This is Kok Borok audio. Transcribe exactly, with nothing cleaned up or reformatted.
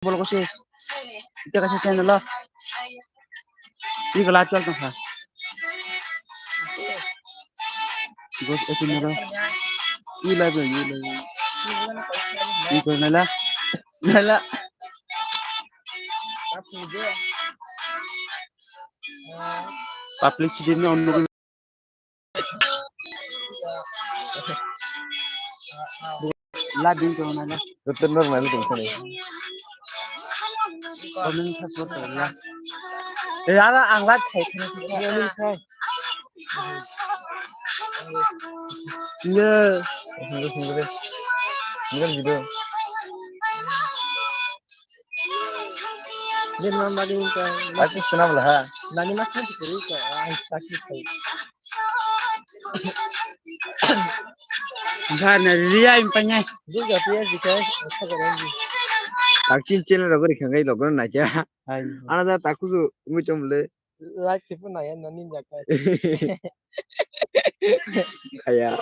Bolo ko se. Ita ka se channel lo. Iko la chal tong kha. Gos etu mero. I la go, i la go. Iko nala. Nala. Public chidi no onno. La din ko na. Betul normal din ko. Comment support ko la. Eh, ara ang la thai. Ye. Video. Din mama din ko. Aku kenapa lah? Nani mas nanti kiri ko. Ang sakit ko. Bana riya impanya. Juga tu ya jika. Takchin channel rok ri khangai logo na kya. Hai. Ana da takusu muchom le. Like sipun na ya nani jaka. Aya.